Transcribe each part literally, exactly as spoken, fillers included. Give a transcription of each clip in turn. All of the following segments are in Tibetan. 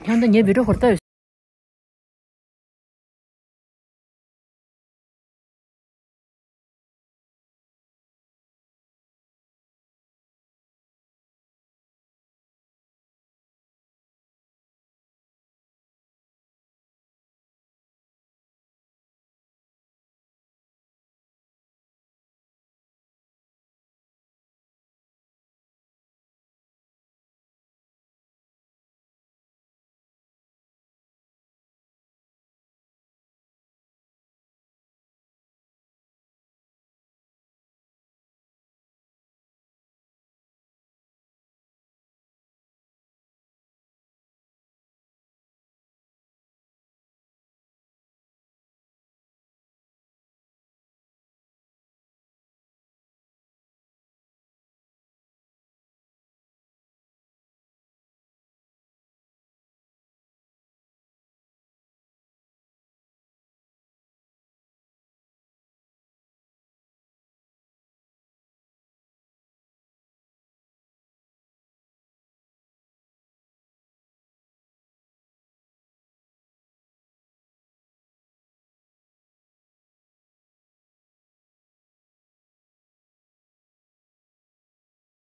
ཁྱོད་ད་ངའི་བི་ཌིའོ་ཧོར་ལྟ་ཡོད།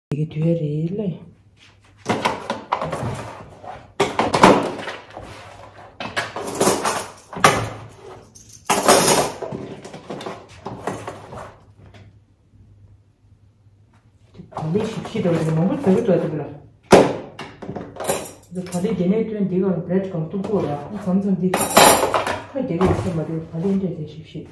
དེ་གི་དུས་རེད་ལེ། བག་ལེབ་ཞིབ་ཞིབ་འདྲ་བོ་མང་པོ་འདྲ་བོ་འདུག་ལ། འདི་བག་ལེབ་དེ་ནས་ཐོན་འདི་གང་བྷི་རེཌ་གང་བཏུག་གོ་ལ། མཚམས་མཚམས་འདི་ཁ་རྒྱག་གི་སེམས་མ་འདུག་བག་ལེབ་འདྲ་དེ་ཞིབ་ཞིབ།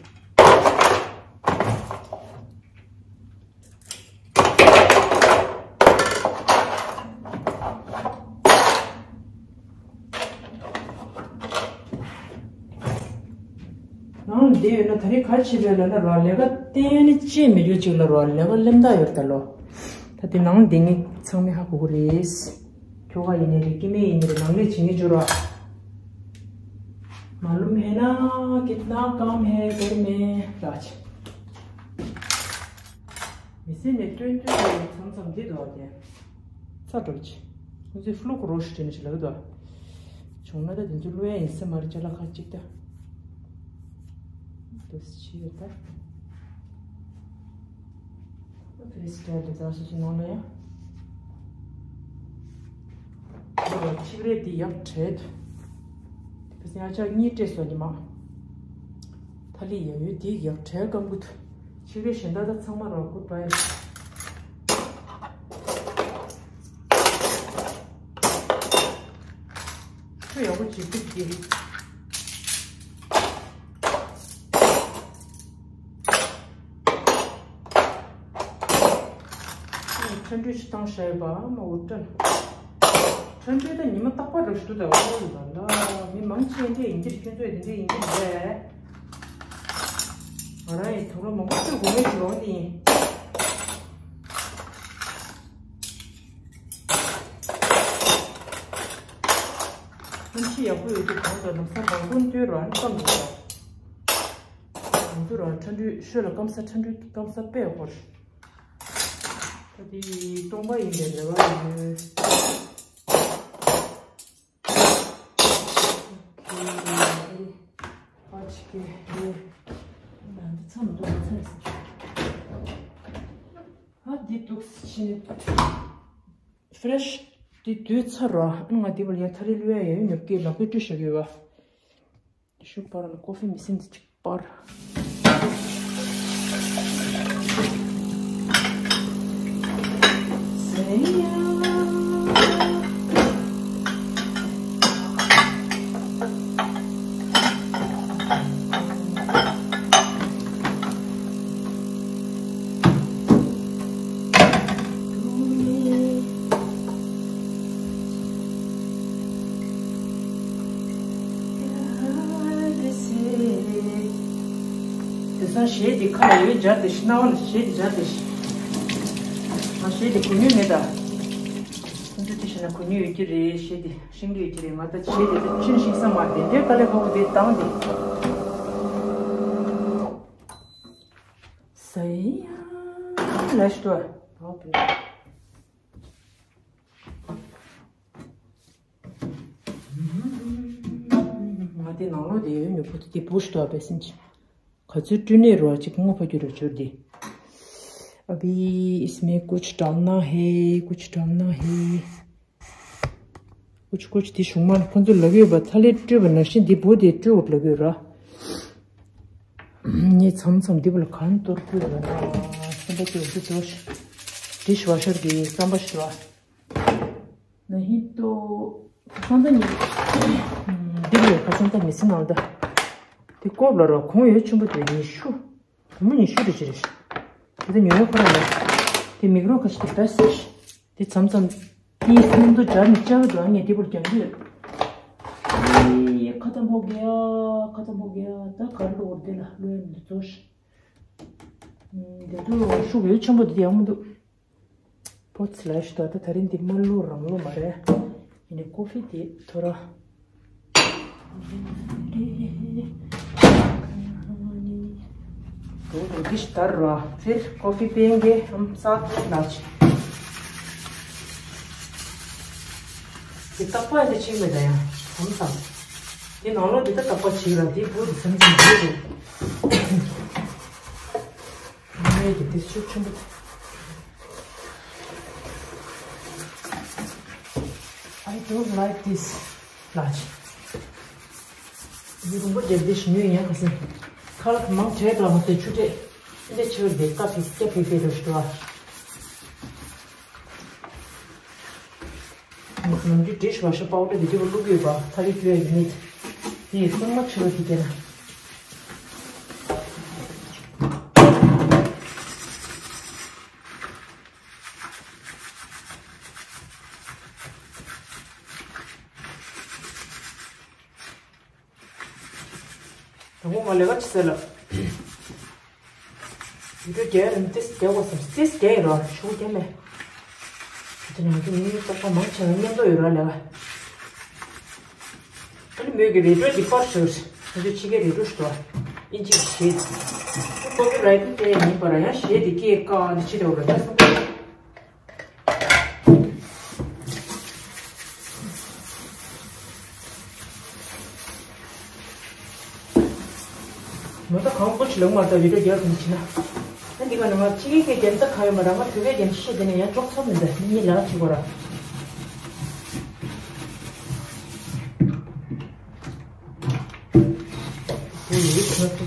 ནང་ལ་བསྡད་ཡོད་ན་ད་རེས་ག་རེ་བྱེད་པའི་ལ་ན་རོ། ལས་ཀ་གཏན་ནས་བྱེད་མི་རྒྱུ་ཅིག་ལ་རོ། ལས་ཀ་ལེན་ད་ཡོད་ད་ལོ། ད་དེ་ནང་བསྡད་མཁན་ཚང་མས་ཧ་གོ་གི་རེད། ཁྱོ་ག་ཡིན་ནའི་རེད། སྐྱེ་དམན་ཡིན་ནའི་རེད། ནང་ལས་བྱེད་མཁན་ཅིག་རོ། मालूम है ना कितना काम है घर में राज। མི་ཚེ་ནས་སྟོན་སྟོན་ནས་མཚམས་མཚམས་འདི་འདུག་སྟེ། ཚ་འགྲོ་ཅི། ཁོང་ཚོས་ཕླུག་རོ་ཞུ་དྲན་ཞིག་ལབ་འདུག་བྱུང་ན་ད་དེ་ཚོ་བླུག་ཡ་ཡིན་ས་མ་རེད། ཅ་ལག་ཁག་ཅིག་ད། འདུག་སེ་ཡོད་ད། ཕེ་སི་ཊལ་དེ་ད་སོ་སོ་ནང་ལ་ཡ། འདི་ལ་ཆིབས་རས་འདི་ཡག་བྲལ་འདུག་ཕེ་སི་ཉག་ཆ་གཉིས་སྤྲད་སོང་ཉི་མ། ཐ་ལི་ཡ་ཡོད་འདི་ཡག་བྲལ་སྐམ་གུ་འདུག་ཕྱི་རོལ་གཞན་དག་ད་ཚང་མ་རོ་གུ་ཌ་བྷའི། ཁྱོད་ཡག་པོ་བྱེད་ཐུབ་ཀྱི། ཁྲ་འགྲོས་ཅི་བཏང་ཤག་པ་མ་འུར་ཏན། ཁྲ་འགྲོས་ད་ཉི་མ་རྟག་པར་རོ་ཞུ་ད། འོ་ལ་ལ་མི་མང་ཆེ་འདྲ་ཡིན་གྱི་རེད། ཁྱོད་ཚོ་དེ་འདྲ་ཡིན་གྱི་རེད། ང་རང་ཡི་དུག་ལོག་མང་པོ་བཙོས་དགོས་མེད་ཀྱི་འོང་དེ་ཡིན། ཁམས་ཤིང་ཡག་པོ་ཡོད་དུས་གང་དུ་ལམ་སང་བང་ཀུན་སྟོན་རོགས་ཨ་ནི་སྐམ་འདུག་ད། གང་དུ་རོགས་ཁྲ་འགྲོས་ཤོད་ལ་སྐམ་ས། ཁྲ་འགྲོས་སྐམ་ས་དཔེ་ཡག་པོ་རེད། ད་དེ་སྟོང་པ་ཡིན་པའི་རེ་བ་ཡོད། ཨ་ཅི་ཀེ་རེ། ད་འདི་ཚང་མི་འདུག་ང་ཚང་ཡིན་ས། ཨ་འདི་འདུག་ཕྱི་ནས་ཕི་རེ་ཤི་འདི་དུས་ཚར་རོ། ཨ་ང་འདི་བར་ཡ་ཐ་རི་ལུ་ཡ་ཡ་ཡོད་ཉོབ་ཀྱི་ལག་པས་བཀྲུས་བཞག་གི་ཡོད་པ། ཤུག་པར་ལ་ཀོ་ཧྥི་མི་སེམས་ཅིག་པར། དེང་སང་གཞས་འདི་ཁ་ལ་ཡོད་སྦྱར་ཏེ་ཤི། རྣ་བ་ལ་གཞས་འདི་སྦྱར་ཏེ་ཤི། ང་གཞས་འདི་གོ་མྱོང་མེད་ད། ཁོང་ཚོས་དེ་བྱས་ན་གོ་མྱོང་ཡོད་ཀྱི་རེད། གཞས་འདི་ཤེས་ཀྱི་ཡོད་ཀྱི་རེད། ང་ད་གཞས་འདི་ད་ཅི་ནས་ཤེས་ས་མ་རེད། དེ་འདྲའི་དཀའ་ལས་ཁག་པོ་འདི་བཏང་སྟེ། ཟ་ཡ་ལ་ཤི་ཏོ། ཨོ་པེ། དེ་ནང་ལོགས་དེ་ཡོད་ཉོ་པོ་དེ་བུ་ཤི་དོ་བས་སིན་ཅི། ག་ཚོད་བཀྲུས་ནས་རོ་ཅིག་སྔོ་ཕ་རྒྱུ་རོ་ཅོར་དེ། अभी इसमें कुछ डालना है, कुछ डालना है। कुछ कुछ དེ་བྱུང་མ་ཁོང་ཚོས་ལབ་ཡོད་པ། ཐ་ལེ་བཀྲུས་པ་ནང་བཞིན་དེ་བུ་དེ་བཀྲུས་འོག་ལབ་ཡོད་ར། ངས་མཚམས་མཚམས་འདི་བ་ལ་གང་གཏོར་དགོས་ལ་ན་སེམས་པ་སྐྱོ་རྒྱུ་འདུག་དྲི་ཤ་བ་ཤར་གྱི་བསམ་པ་ཞིག་ར། ན་ཧི་ཏོ། ཁ་སང་ད་ཉི་འདི་ལས་ཁ་སང་ད་མི་སེམས་ནང་ད། དེ་ཀོབ་ལ་རོ་གོང་ཡོད་ཆེན་པོ་དེ་ཉི་ཤུ། བུ་མོ་ཉི་ཤུ་རེ་ཅི་རེ། དེ་ད་ཉོ་ཡོད་ཁོ་ར་ལ། དེ་མིག་རོ་ཁ་ཤི་དེ་བས་སི། དེ་མཚམས་མཚམས། དེའི་སེམས་དོ་སྦྱར་ནས་བཅའ་བ་དོ་ཨ་ངས་དེ་བུར་རྒྱང་རྒྱུ། ཨེ་ཁ་ཏ་མོ་གེ་ཡ། ཁ་ཏ་མོ་གེ་ཡ། ད་གར་ལོ་བར་དེ་ལ་ལོ་ཡ་མི་ཚོ་ཤི། དེ་ཚོ་ཤུགས་ཡོད་ཆེན་པོ་དེ་ཡག་མི་འདུག་པོ་ཚི་ལ་ཤི་ད་ད་ད་རིང་འདི་མ་ལུ་རང་ལུ་མ་རེད། ཡིན་ནའི་ཀོ་ཧྥི་དེ་ཐོ་ར། དུང་དུང་གིས་དར་རོ་ཕིར་ཀོ་ཧྥི་པེན་གེ་ཨམ་ས་ལ་ཆ། དེ་རྟག་པ་འདི་ཆིག་མེད་ད་ཡང་ཨམ་ས། དེ་ནང་ལོགས་འདི་ད་རྟག་པ་ཆིག་ར་དེ་བུ་དེ་སེམས་ཅན་བུ་དེ། ངའི་གི་དེ་ཤུགས་ཆེན་པོ། I don't like this large. ཡི་རུང་པོ་རྒྱབ་དེ་ཞི་ཉོས་ཡང་ཁ་སང་། ཁ་ལག་མང་དྲགས་ལ་མ་ཟད་ཆུ་དྲེག་འདི་ཆེ་བར་དེ་ཀ་ཕི་ཀ་ཕི་ཕི་རུ་ཤི་བ། ནམ་རྒྱུན་ཌིཤ་ཝ་ཤར་པའུ་ཌར་དེ་དུས་བླུག་ཡོད་པ་ཐ་ལི་ཀྱོ་ཡ་གི་མིད། དེ་ཡི་སྲུང་མ་ཆེ་བ་དེ་སྐྱེ་ན། དང་པོ་ང་ལས་ཀ་ཅི་ཟེར་ལ། བི་ཌིའོ་རྒྱག་ཡ་རིང་ཏིས་རྒྱག་དགོས་སམ་ཏིས་རྒྱག་ཡིན་རོ་ཤུགས་རྒྱག་མེད། དེ་ནང་གི་མི་རྟག་པ་མང་ཆེ་བ་མཉམ་དུ་ཡོད་ར་ལས་ཀ། ཨ་ནི་མོས་ཀྱི་རེ་ཌིའོ་འདི་པར་ཞོར་ང་ཚོའི་ཕྱི་རྒྱལ་རེ་ཌིའོ་ཞིག་འདུག་ཨིན་ཇི་གི་ཞེས། ཀོ་པི་རའེ་ཊིང་དེ་ཡིན་པ་ར་ཡང་ཞེས་དེ་སྐད་བཀག་ནི་ཕྱི་དེ་འོ་ར་ད་སོང་། མ་ད་གང་པོ་ཞིག་ལོང་མ་ད་བི་ཌིའོ་རྒྱག་གི་མི་ཕྱིན་ན། ཨ་འདི་ག་ནས་ང་ཕྱི་གི་རྒྱན་ཚ་ག་ཡོད་མ་ར་ང་བོད་པའི་རྒྱན་ཤེས་དེ་ནས་ཡང་ཅོག་ཚོམ་མི་འདུག་མི་གཉིས་ལ་ཕྱི་གོ་ར། དེ་ཡིག་ཚོ་ཏུ།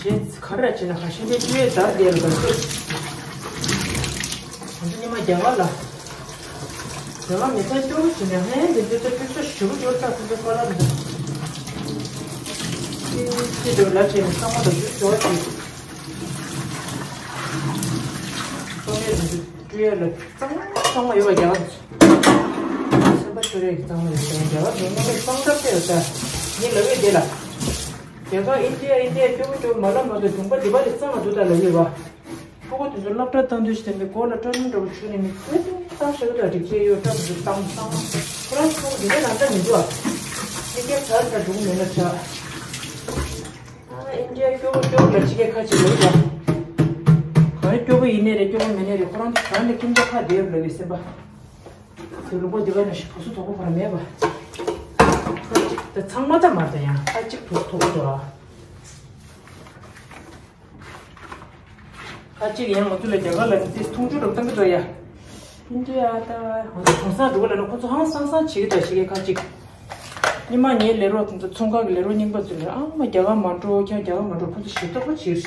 རྗེས་ག་རེ་བྱས་ན་ཁ་ཤས་འདི་བཅུ་ཡས་དར་བསྡད་ལ་དར་ཚོད། ང་ཚོ་ཉི་མ་རྒྱ་གར་ལ། རྒྱ་གར་མི་ཚང་སྐྱོ་བོ་བྱས་ནས་ཧན་འདི་ཚོ་ཚོ་དུས་ཚོད་ཞུ་གི་འགྱུར་ཚ་ཁོང་ཚོ་ཁ་ལག་འདི། ཅི་ཅི་འདྲ་ལ་བྱས་ནས་ཚང་མ་དང་ཞུ་ཞུ་བ་བྱས། ཚོང་ལས་འདི་ཚོ་བཅུ་ཡས་ལ་གཙང་མ་གཙང་མ་ཡོད་པ་རྒྱ་གར་ཚོ། སེམས་པ་ཤོར་ཡས་ཀྱི་གཙང་མ་ཡོད་པ་རྒྱ་གར་ཚོ་ང་ཚོ་གཙང་དག་ཚད་ཡོད་ས་ཉིད་ལ་བས་འདི་ལ། རྒྱ་གར་ཨིན་ཌི་ཡ་ཨིན་ཌི་ཡ་སྐྱོ་པོ་སྐྱོ་པོ་མ་ལབ་མ་གཏོགས་དུང་པ་འདི་པ་ལས་གཙང་མ་འདུག་ད་ལབ་ཡོད་པ། ཕྲུ་གུ་དེ་ཚོ་སློབ་གྲྭ་བཏང་དུས་ཤི་དེ་མི་མགོ་ལ་སྐྲ་ནུ་འདྲ་བོ་ཆུ་ནས་མི་ཁོས་བཏང་ཤེས་ཀྱི་འདུག་སྒྲིག་ཆས་ཡོད་སྐྲ་དེ་ཚོ་བཏང་བཏང་ཁོ་རང་ཚོ་འདི་འདྲ་རང་འདྲ་མི་འདུག་ཨ། མི་སྐད་ཚར་ཚར་འགྲོ་གི་མེད་ན་ཆ། ཨ་ཨིན་ཌི་ཡ་སྐྱོ་པོ་སྐྱོ་པོ་ལ་ཕྱི་སྐད་ཁ་ཅིག་ལབ་ཀྱང་། གང་སྐྱོ་པོ་ཡིན་ནའི་རེད་སྐྱོ་པོ་མིན་ནའི་རེད་ཁོ་རང་ཚོ་གང་ལས་ཁྱིམ་ཚང་ཁ་བདེ་ལབ་པའི་སེམས་པ། དེ་ལུང་པ་འདི་ག་ནས་ཤི་བུ་སུ་དོག་པོ་ཁོ་རང་མེད་པ། ཁ་ཅིག་ད་ཚང་མ་ད་མ་ད་ཡང་ཁ་ཅིག་བུ་སུ་དོག་པོ་དོ་ར། ཁ་ཅིག་ཡང་ང་ཚོ་ལ་རྒྱ་གར་ལ་ནི་ཏིས་མཐོང་ཆུང་རུ་བཏང་གི་འདུག་ཡ། ཨིན་ཌི་ཡ་ད་ང་ཚོ་གང་སང་འགྲོ་གི་ལ་ནི་ཁོ་ཚོ་ཧང་སང་སང་བྱེད་ཀྱི་འདུག་ཤི་གེ་ཁ་ཅིག་ཉི་མ་ངའི་ལས་རོགས་དེ་ཚོ་ཚོང་ཁང་གི་ལས་རོགས་རྙིང་པ་ཚོ་ལ་ཨ་མ་རྒྱ་གར་མ་འགྲོ་ཁྱེད་རྒྱ་གར་མ་འགྲོ་ཁོ་ཚོ་ཞེ་ཏོག་པོ་བྱེད།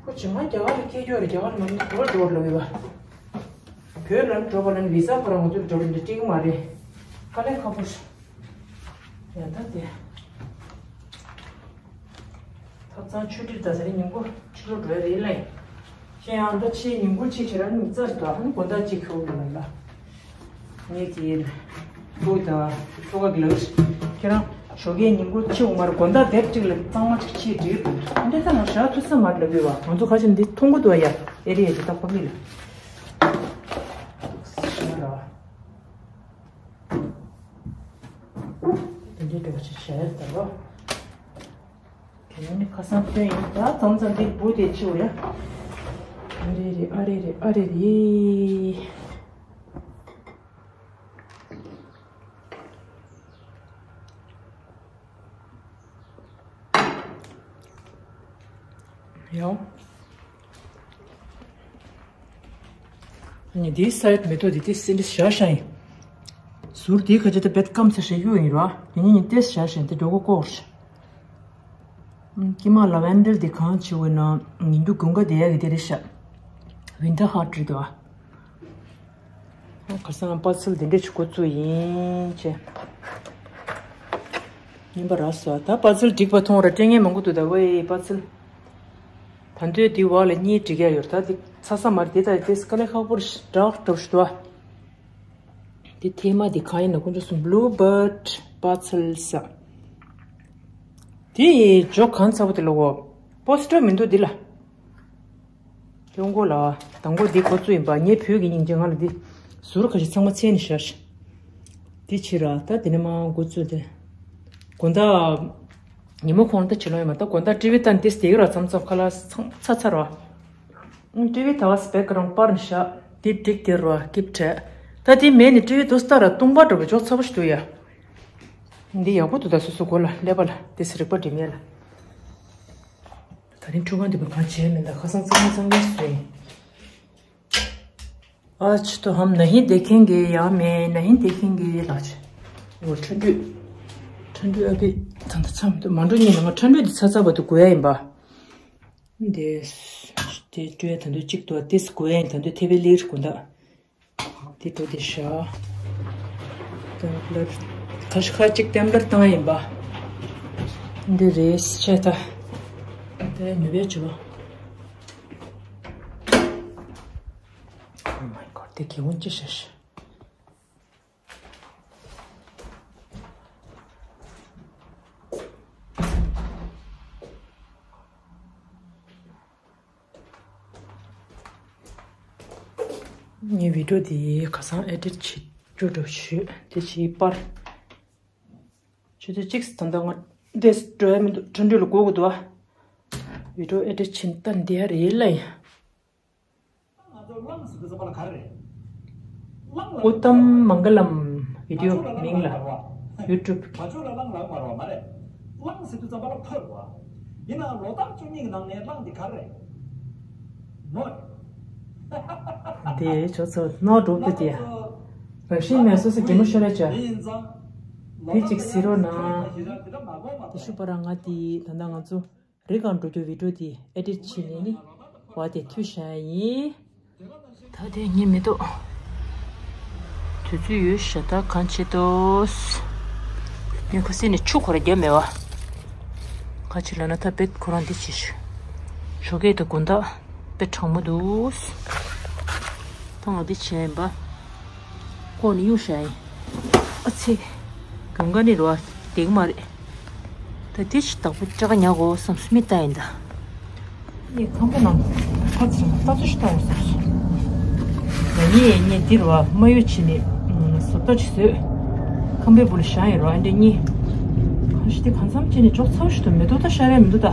ཁོ་ཇི་མ་རྒྱ་གར་ལ་སྐད་རྒྱག་རེད་རྒྱ་གར་ལ་མ་ནི་ག་པར་འགྲོ་བར་ལབ་ཡོད་པ། བོད་ལ་འགྲོ་བ་ལ་ནི་བི་ཟ་ཁོ་རང་ང་ཚོ་ལ་འགྲོ་རྒྱུ་འདི་སྤྲད་ཀྱི་མ་རེད། དཀའ་ལས་ཁག་པོ་རེད། ཡ་ད་དེ། ཐབ་ཚང་ཆུ་ཁྲིར་ད་ཟེར་ཉིན་གུང་ཕྱི་ལོགས་འགྲོ་ཡ་རེད་ལེ། ཁྱེད་ཡང་ད་ཕྱིའི་ཉིན་གུང་ཕྱི་ཁྱེད་རང་ཉིན་རྩ་རེད་ད་ཧ་ནི་དགོང་དག་ཅིག་ཁྱོད་ལ་ལ། ངས་ཀྱི་ལུག་དང་ཁྱོ་ག་གི་ལག་ཁྱེད་རང་། ཞོགས་ཀའི་ཉིན་གུང་ཕྱི་འོང་མར་དགོང་དག་དེབ་གཅིག་ལ་གཙང་མ་ཅིག་ཕྱིས་འགྲིག་འདུག་འདི་ལྟ་ན་ཞག་ཐུག་ས་མར་ལབ་ཡོད་བ། ང་ཚོ་ཁ་ཤས་འདི་མཐོང་གི་འདུག་ཡ། ཨེ་རེད་ཡ། འདི་ཏག་པ་མི་ལ། ཞེས་ལ། འདི་འདྲའི་འགྲོ་བ་ཅིག་བྱས་ཡོད་ད་རོ། དེ་ནི་ཁ་སང་ཐོན་ཡིན་ད། མཚམས་མཚམས་འདི་འབུ་དེ་ཆེའུ་ཡ། ཨ་རེ་རེ་ཨ་རེ་རེ་ཨ་རེ་རེ། ཡང་། ཨ་ནི་འདིའི་སའི་ཌི་མེ་ཏོག་འདི་ཏོག་ཙམ་འདི་བཞག་བཞག་ཡིན། ཟུར་འདིའི་ཁ་ཆེ་ད་བེད་སྐམ་ཚ་ཞིག་གཡུག་ཡིན་ར། དེ་ནི་ནི་ཏོག་ཙམ་བཞག་བཞག་ཡིན། དེ་འགྲོ་གོ་ཀོར། ཀྱེ་མ་ལ་ཝེན་ཌར་འདི་གང་བྱེད་འོས་ན་ཉིན་རྒྱུན་དགུན་ཁ་བསྡད་ཡག་གི་དེ་རེད་ཤག་ཝིན་ཊར་ཧར་ཊི་རེད་དོ། ཁ་སང་པ་ཚལ་འདི་འདྲས་ཅིག་འགོ་བཙུགས་ཡིན་ཅེ། ཉིན་པ་རག་སོང་། ད་པ་ཚལ་འགྲིག་པ་མཐོང་ར་སྤྲད་མཁན་མང་པོ་འདུག་ད་ཝེ་པ་ཚལ། ད་འདོད་འདི་བ་ལ་གཉིས་འགྲིག་ཡ་ཡོད། ད་འདི་ཚ་ས་མར་འདི་ད་དེ་དཀའ་ལས་ཁག་པོ་རེད། འདྲ་འགྲོ་ཞུ་དོ། འདི་ཐེ་མ་འདི་གང་ཡིན་ན་དཀོན་མཆོག་གསུམ། བླུ་བར་ཌི་པ་ཚལ་ཟ། དེ་ཇོ་གང་ཚ་པོ་དེ་ལ་འོ། པོ་སི་ཊར་མི་འདུག་འདི་ལ། གཡོན་སྐོར་ལ། དང་པོ་འདི་འགོ་བཙུགས་ཡིན་པ། ངའི་བུ་གི་སྙིང་རྗེ། ང་ལ་འདི་ཟུར་ཁ་ཤས་ཚང་མ་འཚོལ་ནས་བཞག་ཤག་འདི་ཕྱིར་ར། ད་འདི་ནས་མར་འགོ་བཙུགས་ཏེ། དགོང་དག་ཉིན་མོ་ཁོང་ད་བྱེད་ལོང་ཡོད་མ། ད་དགོང་དག་ཊི་ཝི་ལྟ་ནས་ཏོག་ཙམ་བསྡད་ཀྱི་ར། མཚམས་མཚམས་ཁ་ལག་ཚང་ཚ་ཚ་ར། ཨང་། ཊི་ཝི་ད་བ་སི་བེག་རང་པར་ནས་བཞག་འདི་འགྲིག་དེ་ར་སྐྱིབས་བྲལ། ད་འདི་མེད་ནས་ཊི་ཝི་འདུག་སེ་ལྟ་ར་སྟོང་པ་འགྲོ་བའི་ཇོ་ཚ་པོ་ཞིག་འདུག་ཡ། འདི་ཡག་པོ་འདུག་ད་སོ་སོ་མགོ་ལ་ཀླད་པ་ལ་དེ་ཚེ་རིག་པ་སྒྲིམ་ཡས་ལ། ད་རིང་ཁྲུས་ཁང་འདི་པ་གང་བྱས་མིན་ད། ཁ་སང་གཙང་མ་གཙང་རྐྱང་བཟོས་ཡིན། आज तो हम नहीं देखेंगे या मैं नहीं देखेंगे ལགས། འོ་ཁྲ་འགྲོས། ཁྲ་འགྲོས་ཨ་ཕི་ད་ལྟ་ཚ་མི་འདུག་མ་འགྲོ་ཉིན་ནང་ང་ཁྲ་འགྲོས་འདི་ཚ་ཚ་བར་དུ་དགོས་ཡ་ཡིན་པ། འདི་འདི་འགྲོས་ད་འདོད་གཅིག་ཏུ་ཏིས་དགོས་ཡ་ཡིན། ད་འདོད་ཐེ་བའི་ལིར་དགོས་ད། འདི་འགྲོ་འདི་ཤ། ཏེམ་པ་ལར། ཁ་ཤས་ཁ་ཅིག་ཏེམ་པ་ལར་བཏང་ཡིན་པ། འདི་རེད་ཆེ་ད། དེ་ནུས་པའི་བྱེད་པ། Oh my god དེ་གི་འོན་ཅི་ཤ་ཤ། ངའི་བི་ཌིའོ་འདི་ཁ་སང་ཨེ་ཌིཊ་བྱེད་རྒྱུ་འགྲོ་ཞུས་དེ་བྱེད་པར། ཆུ་ཚོད་གཅིག་ད་ལྟ་ང་འདྲེས་འགྲོ་ཡ་མི་འདུག་ཁྲ་འགྲོས་ལ་སྒུག་དགོས་འདུག་ཨ། བི་ཌིའོ་ཨེ་ཌིཊ་བྱེད་ད་འདི་ཡ་རེད་ལ་ཡ། ཨུ་ཏམ་མང་ག་ལམ་བི་ཌིའོ་མིང་ལ་ཡུ་ཊུབ། འདི་ཇོ་ཚོ་ནོར་འགྲོ་གི་དེ། རང་བཞིན་མེད་སོ་སོ་གད་མོ་ཤོར་ར་བྱ། དེ་གཅིག་གཟིགས་རོགས་གནང་། དེ་ཤུ་པ་ར་ང་དེ་ད་ལྟ་ང་ཚོ་རི་སྒང་འགྲོ་རྒྱུ་བི་ཌིའོ་དེ་ཨེ་ཌིཊ་བྱེད་ནས་ནི་བ་དེ་མཐུད་བཞག་ཡིན། ད་དེ་ཉིན་མི་འདུག་དུས་ཚོད་ཡོད་ཤ། ད་གང་བྱེད་དོ། ངས་ཁ་སེ་ནས་ཆུ་ཁོ་ར་བརྒྱབ་མེད་བ། ག་ཅི་ལབ་ན་ད་དཔེ་ཁོ་རང་འདི་བྱེད་ཤག་ཞོགས་ཀས་དང་དགོང་དག་དཔེ་གྲང་མོ་འདུག་ད་ང་འདི་བྱས་ཡིན་པ། ཁོག་ནས་གཡུག་བཞག་ཡིན། ཨ་ཚེ། དགུན་ཁ་ནི་རེད་བ། བསྡད་ཀྱི་མ་རེད། ད་དེ་ཞིག་བདག་པོ་སྐྲག་ཉག་གོ་བསམ་སོང་མི་ལྟ་ཡིན་ད། ངས་ཁང་པ་ནང་ཁ་ཚིག་ལྟ་ཚུལ་ཞིག་ལྟ་བར་སོང་སོང་། ད་ངས་ངས་འདིར་བ་མ་གཡུག་བྱས་ནས་བཟོ་ལྟ་ཅིག་བཟོས། ཁང་པའི་སྦུག་ལ་བཞག་ཡིན་རོ། ཨ་འདྲ་གཉིས། གང་ཞིག་དེ་གང་འཚམ་བྱས་ནས་ཅོག་ཚ་བོ་ཞིག་ཏུ་མེ་ཏོག་ད་ཤར་ཡ་མི་འདུག་ད།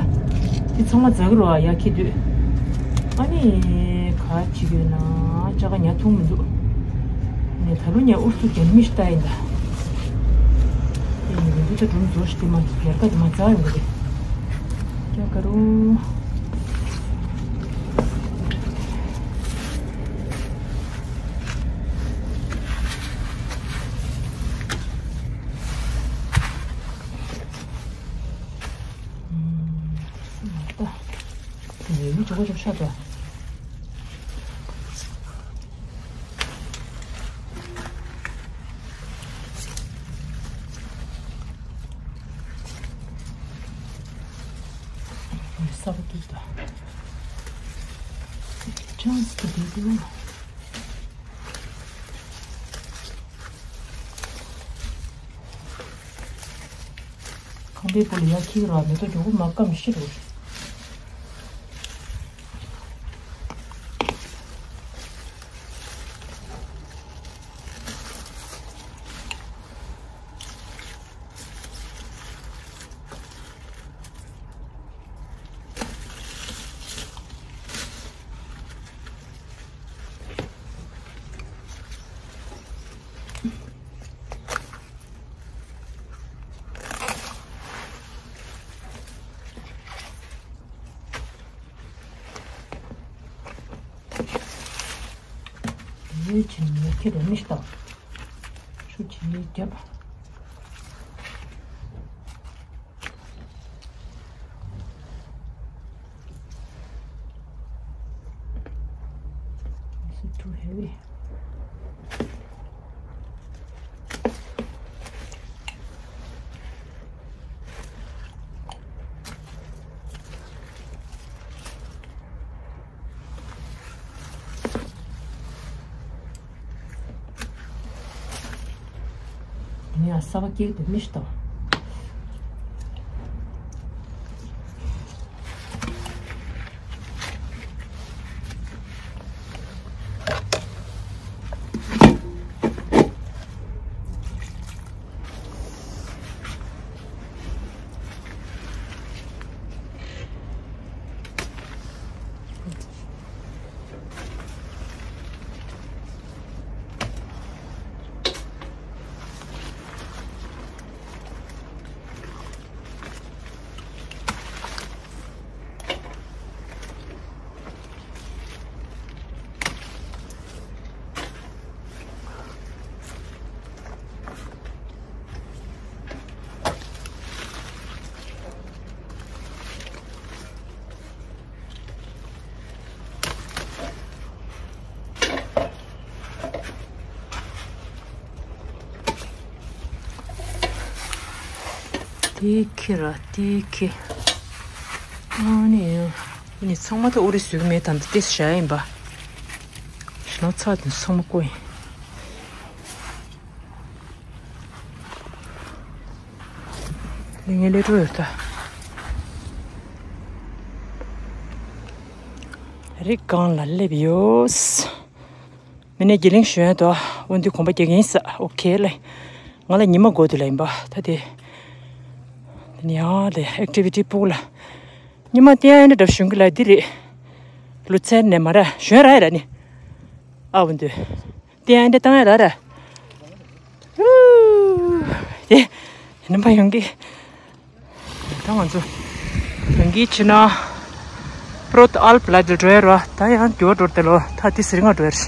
དེ་ཚང་མ་འཛག་གི་རོ། ཡ་ཁྱི་དུས། ཨ་ནི། ག་ཅིག་ཡོད་ན་ཅ་ག་ཉ་འཐུང་མི་འདུག་ངས་ད་ལོ་ངས་ཨུར་ཚུགས་རྒྱབ་མི་ཞིག་ལྟ་ཡིན་ད། དེ་ཡིན་དུས་ད་སྒྲུང་རྫོགས་ཤིག་དེ་མ་ཡལ་ག་དེ་མ་འཛག་ཡོང་གི་རེད། ཀྱ་ཀ་རུ། ཨུམ། སུ་མ་ལྟ། ཡོད་མི་ཅོག་ཅོག་ཤ་ད། ས་བ་ཏུ་ད། ཅང་སི་ཏུ་དེ་དུ། དེ་པོ་ལ་ཡར་འཁྱེར་ར་མེ་ཏོག་མགྱོགས་པོ་མ་སྐམ་ཤི་རུ། ཡོད་ཅིང་ཡོད་ཁྱེད་རང་མི་ཤི་དང་། ཆུ་ཆེ་རྒྱབ། Is it too heavy? ཡ་ས་བ་སྐྱེལ་དུ་མི་ཤི་དང་། དེ་ཁེ་ར་དེ་ཁེ། ཨ་ནི་ཨ་ནི་ཚང་མ་ད་ཨོ་རི་བཟོས་གི་མེད་དམ་ད་ཏེ་བཞག་ཡིན་པ། ཞེ་ན་ཚ་དེ་ཚང་མ་བཀོད་ཡིན། ལས་ངན་ལས་འཕྲོ་ཡོད་ད། རི་སྒང་ལ་སླེབས་ཡོད། མི་ནས་དགེ་ལིང་ཞོན་དོ། འོན་ཏེ་གོམ་པ་རྒྱག་གིན་ས་ཨོ་ཁེ་ལེ། ང་ལ་ཉི་མ་དགོས་དུ་ལ་ཡིན་པ་ད་དེ། དེ་ནི་ཡང་དེ་ཨེག་ཊི་བི་ཊི་སྤུག་ལ། ཉི་མ་བསྟན་ཡ་འདྲ་འདྲ་ཞུང་གི་ལ་འདི་རེད། ལུ་ཚན་ནས་མ་ར་ཞོན་ར་ཡ་ར་ནི། ཨ་འོན་ཏེ། བསྟན་ཡ་འདྲ་བཏང་ཡ་ར་ར། དེ། ནམ་པ་ཡོང་གི། ད་ང་ཚོ་ད་གིན་ཕྱིན་ན་པྲོད་ཨལ་པ་ལ་འགྲོ་ཡ་ར། ད་ཡང་རྒྱུ་བ་འགྲོ་དེ་ལོ་ད་དེ་ཟེར་ང་འགྲོ་ཡ་རེད།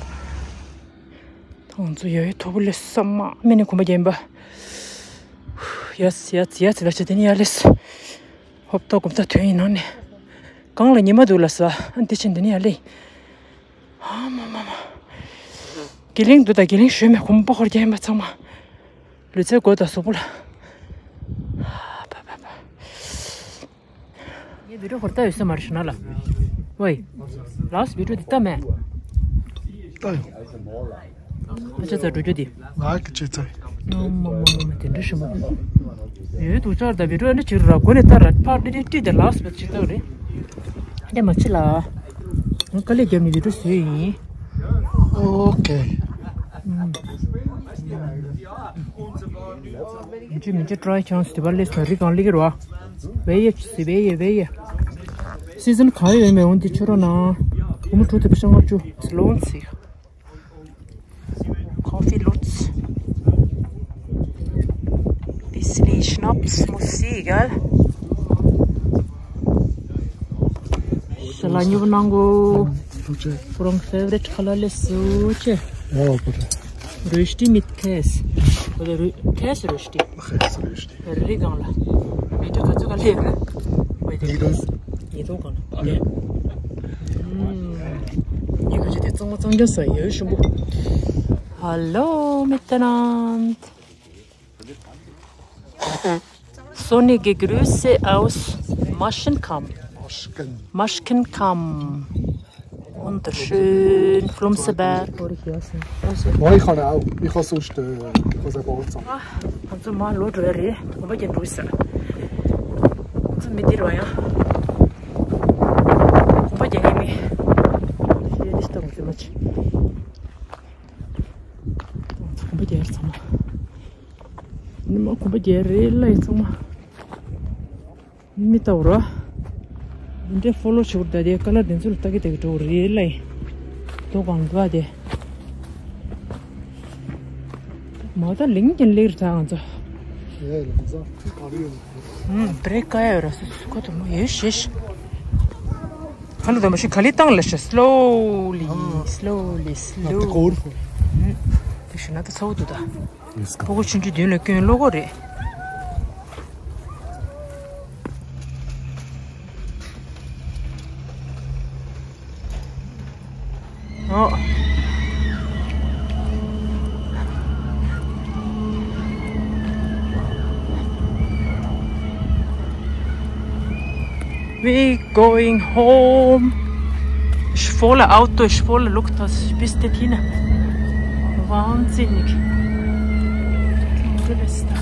ད་ང་ཚོ་ཡ་ཡི་ཐོ་བུ་ལས་ས་མ་མེ་ནས་གོམ་པ་རྒྱབ་པ། ཡ་ཡ་ཡ་ལ་ཆ་དེ་ནི་ཡ་ལས། ཧོབ་ཏོ་གོམ་ཏ་ཐོན་ཡིན་ནང་ནས། གང་ལ་ཉི་མ་འདུག་ལ་ས་ཨ་འདི་ཕྱིན་དེ་ནི་ཡ་ལས། ཨ་མ་མ་མ། དགེ་ལིང་འདུག་ད་དགེ་ལིང་ཞོན་མེད་གོམ་པ་ཧོར་རྒྱབ་པ་ཚང་མ། ལུས་རྩལ་དགོས་དང་གཟུགས་པོ་ལ། ངའི་བི་ཌིའོ་ཧོར་ལྟ་ཡོད་ས་མ་རེད་ཞུ་ན་ལ། ཝེ། ལའོ་སི་བི་ཌིའོ་འདི་ལྟ་མེད། ལྟ་ཡོང་། ཨ་ཅག་ཚ་འགྲོ་རྒྱུ་འདི། ང་གི་ཅི་ཚ། ཨ་མ་མ་མ་མ་དེ་འདྲ་ཞུ་མ། ཡོད་དུ་ཅར་ད་བི་ཌིའོ་འདི་ཅིག་ར་གོ་ནས་ལྟ་ར་ཕར་འདི་འདི་ཏི་དེ་ལའོ་སི་བི་ཅི་ལྟ་རེད། འདི་མ་ཅི་ལ། ང་དཀའ་ལས་བརྒྱབ་ནས་བི་ཌིའོ་བཟོས་ཡིན། ཨོ་ཁེ། མི་ཅི་མི་ཅི་ཊ་རའི་ཆང་སི་དེ་བ་ལས་ས་རི་གང་ལི་གི་རོ། བེ་ཡེ་སི་བེ་ཡེ་བེ་ཡེ། སི་ཛན་གང་ཡོད་མེད་འོན་ཏེ་ཁྱོད་རོ་ན། སྒོར་མོ་དྲུག་དེ་བཞི་ལྔ་བཅུ་ལོན་ཚིག Coffee Lutz. Bissli Schnaps muss sie, gell? ཤ་ལ་ཉོབ་གནང་གོ། ཁོ་རང་ཕེ་ཝ་རིཊ་ཁ་ལ་ལས་སུ་ཆེ། ཨོ་ཁོ་རེ། Rösti mit Käse. Oder Rö- Käserösti. Käserösti. རི་སྒང་ལ། མི་འདྲ་ག་ཚོད་ག་ལས་རེད། ཉིས་སྟོང་། ཉིས་སྟོང་གང་ལ། ཡིན་ག་ཅི་དེ་གཙང་མ་གཙང་རྐྱང་ས་ཡོད་ཞུམ་པོ། Hallo miteinander. Sonnige Grüße aus Maschenkamm. Maschken. Maschkenkamm. Wunderschön, Flumseberg. Boah, ich kann auch. Ich kann sonst, äh, ich kann selber alles sagen. ང་ཚོ་མ་ལོ་འགྲོ་ཡ་རེད། གོམ་པ་རྒྱག་འགྲོ་ས། མི་འདིར་བ་ཡང་གོམ་པ་རྒྱག་མཁན་མི། ཤེས་ནི་ཤི་ཏོག་ཙེ་མ་ཆི། གོམ་པ་རྒྱག་ཚང་མ། ནི་མ་གོམ་པ་རྒྱག་རེད་ལ་ཡི་ཚང་མ། མི་ལྟ་བུ་ར། འདི་འདྲའི་ཕོ་ལོ་བྱེད་དགོས་ད་དེ་ཀ་ལར་དེ་ཚོ་ལ་ལྟ་གི་ལྟ་གི་འགྲོ་རེད་ལ་ཡི། དོ་གང་འདུག་ཨ་དེ། མ་ད་ལིང་ཀྱང་ལེགས་རེད་ད་ང་ཚོ། ཡ་ལམ་སང་ག་རེ་ཡོད་ནི། ཨུམ་བྲེག་ག་ཡ་ཡོད་ར་སུ་སུ་ཁོ་ཐུ་མོ་ཡོད་ཤེས། ཧ་ལོ་ད་མ་ཤི་ག་ལི་བཏང་ལ་ཤ་slowly slowly slowly། ཨུམ་དེ་ཤི་ན་ད་ཚ་བོ་འདུག་ད། ཕྲུ་གུ་ཆུང་ཆུང་མདུན་ལ་སྐྱོན་བློ་ཁོག་རེད། ཨོ། We going home. Ich falle, Auto, ich falle, look, das bist du hin. Wahnsinnig. Du bist da.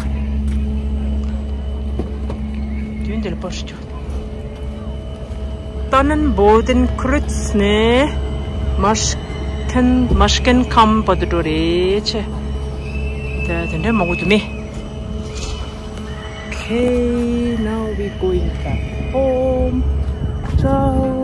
Dün der Bosch. Tannenboden Kreuz, ne? Maschken, Maschkenkamp, oder Dorece. Da, da, da, mal gut, ne? Okay, now we going back home. Ciao.